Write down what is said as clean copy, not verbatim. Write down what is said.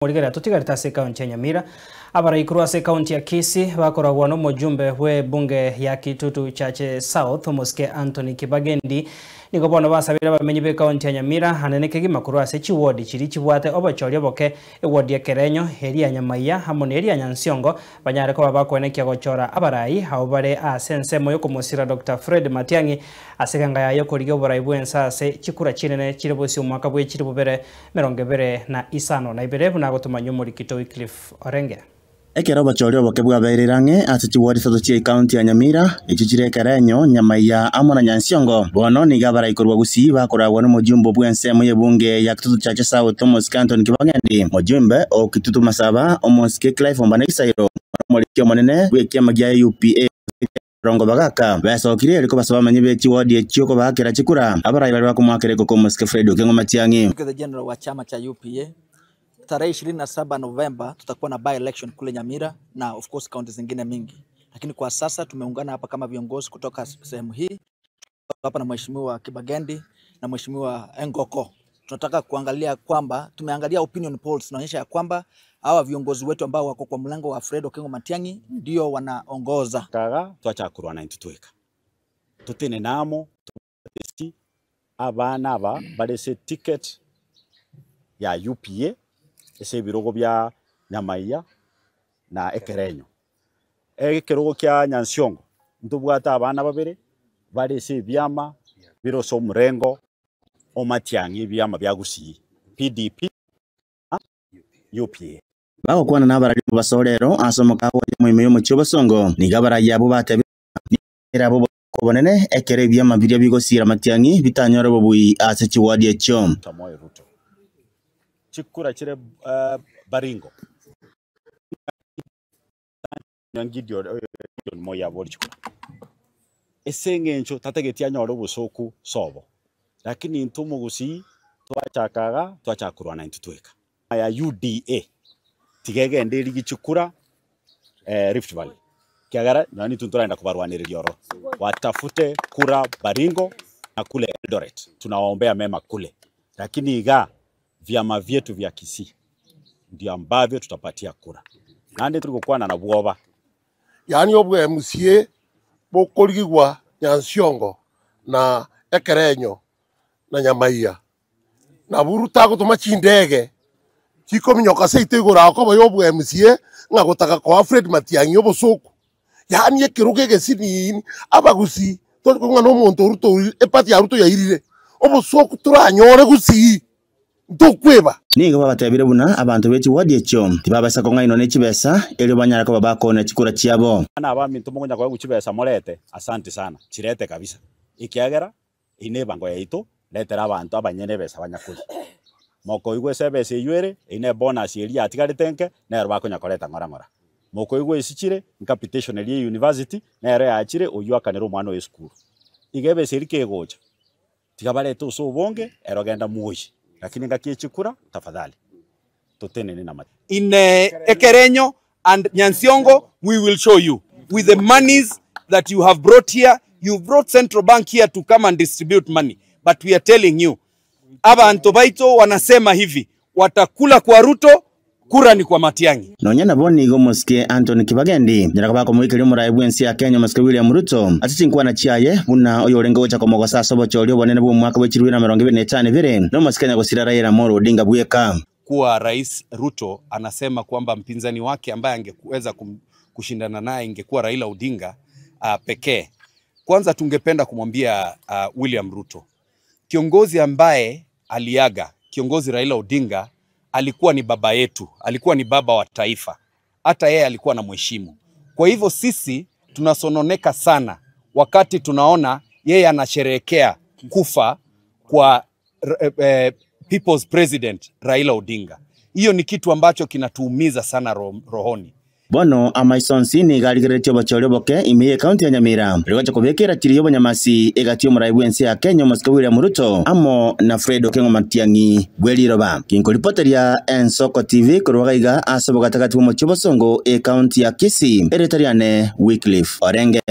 Morigereria totigarete ase ekaunti ya Nyamira, abarai korwa ase ekaunti ya Kisii bakoragwa nomojumbe bw'ebunge ya Kitutu Chache South omosike Anthony Kibagendi nigo bono basabire abamenyi b'ekaunti ya Nyamira anene kegima korwa ase chiwodi chiria chibwate obochori oboke ewodi ya Kerenyo, eria ya Nyamaiya amo neria ya Nyansiongo banyare koba bakoenekia gochora abarai abwo bare ase ensemo yokomosira Doctor Fred Matiang'i ase eganga yaye yokorigia oborai bw'ense ase chikura chinene chire bosio omwaka bw'echiri bobere 52 buna agotomanywa omorikito Wycliffe Orenge. Ekero obochori oboke bwabeire ang'e ase chiwodi isato chia ekaunti ya Nyamira, echio chire Ekerenyo, Nyamaiya amo na Nyansiongo, bono nigo abarai korwa Gusii bakoragwa nomojumbe bw'ensemo y'ebunge ya Kitutu Chache South omosike Anthony Kibagendi, mojumbe o Kitutu Masaba omosike Clive Ombane Gisairo, na omoriki omonene bw'ekiama gia UPA Rongo bagaka, besokire erio kobasaba abamenyi be chiwodi echio kobaakera chikura abarai baria bakomoakera ekoko omosike Fred Okengo Matiang'i. Secretary General wa chama cha UPA tarehe 27 Novemba tutakuwa na by election kule Nyamira na of course kaunti zingine mingi, lakini kwa sasa tumeungana hapa kama viongozi kutoka sehemu hii hapa na Mheshimiwa Kibagendi na Mheshimiwa Engoko. Tunataka kuangalia kwamba tumeangalia opinion polls inaonyesha ya kwamba hawa viongozi wetu ambao wako kwa mlango wa Fred Okengo Matiang'i ndio wanaongoza. Kaga twachakurwa na intutweka tutene namo tubesi abana aba barese ticket ya UPA ase ebirogo bia Nyamaiya na Ekerenyo. Ekerogo kia Nyansiongo ntobwate abana babere barese ebiama bire ase omorengo o Matiang'i ebiama bia Gusii PDP na UPA. Bagokwana nabarari basorero ase omokao oyomo ime y'omochie obosongo nigo abarai abwo batebire nigo abo obonene ekero ebiama biria bigosira Matiang'i bitanyore obobui ase chiwadi echio. Samoei Ruto chikura chire Baringo Gideon Gideon Moi abori chikura ase eng'encho tatageti anyore obosoku sobo lakini intwe omogusii twachakaga twachakurwa na intwe tweka ya UDA tiga egende erigi chikura Rift Valley kiagera nonye intwe ntoragenda kobarwanereria oro watafute kura Baringo na kule Eldoret tunawaombea mema kule lakini iga vyama vyetu vya Kisii ndio ambavyo tutapatia kura nande turigokwana na bwoba yaani obwe MCA bokorigigwa Nyansiongo na Ekerenyo na Nyamaiya na Ruto agotoma chindege chikominyoka seito igoro akoba ya obwe MCA ng'a gotaka koa Fred Matiang'i obosoku yaani ekerogo egesinini abagusi tori kong'a na omonto Ruto epati ya Ruto yairire obosoku toranyore Gusii ntokweba. Nigo babatebire buna abanto be chiwadi echio tibabasa kong'ainwa ne chibesa erio banyara koba bakona chikura chiabo. Bana abaminto mogonya koegwa chibesa morete asante sana chirete kabisa ekiagera eye ebango yaito retera abanto abanyene ebesa banyakori mokoigwa ase ebesa eywo ere eye ne bonus eria yatigarete nke nero bakonya koreta ng'ora ng'ora mokoigwa esi chire capitation eria ya university nero yachire oywo akanere omwana oye esukuru iga ebesa eria kegocha tiga barete ase obonge ero genda mwoyi lakini ngaki echikura tafadhali totenene na mati. In Ekerenyo and Nyansiongo, we will show you. With the monies that you have brought here, you brought Central Bank here to come and distribute money. But we are telling you, abantu baito wanasema hivi, watakula kwa Ruto, kura ni kwa Matiang'i. Nonya nabo nigo omosike Anthony Kibagendi nyara bakomoikeria omorai bw'ensi ya Kenya omosike William Ruto ase chinkwana chiaye buna oyo orenge gocha komogosa ase obochori obonene bwa omwaka bwa 2025 bere na omosike nyagosira Raila Amolo Odinga bweka. Kuwa Rais Ruto anasema kwamba mpinzani wake ambaye angeweza kushindana naye ingekuwa Raila Odinga pekee. Kwanza tungependa kumwambia William Ruto, kiongozi ambaye aliaga, kiongozi Raila Odinga alikuwa ni baba yetu, alikuwa ni baba wa taifa. Hata yeye alikuwa na mheshimu. Kwa hivyo sisi tunasononeka sana wakati tunaona yeye anasherehekea kufa kwa People's President Raila Odinga. Hiyo ni kitu ambacho kinatuumiza sana rohoni. Bono amaisonsi nigo arigereretie obochori oboke ime ya ekaunti ya Nyamira rigocha kobekera chiri obonyamasi egati omorai bw'ense ya Kenya omosike William Ruto amo na Fred Okengo Matiang'i bw'eriroba. Kinkoripoteria Ensoko TV korwa gaiga ase obogatagati bw'omochie obosongo ekaunti ya Kisii eretariane Wycliffe Orenge.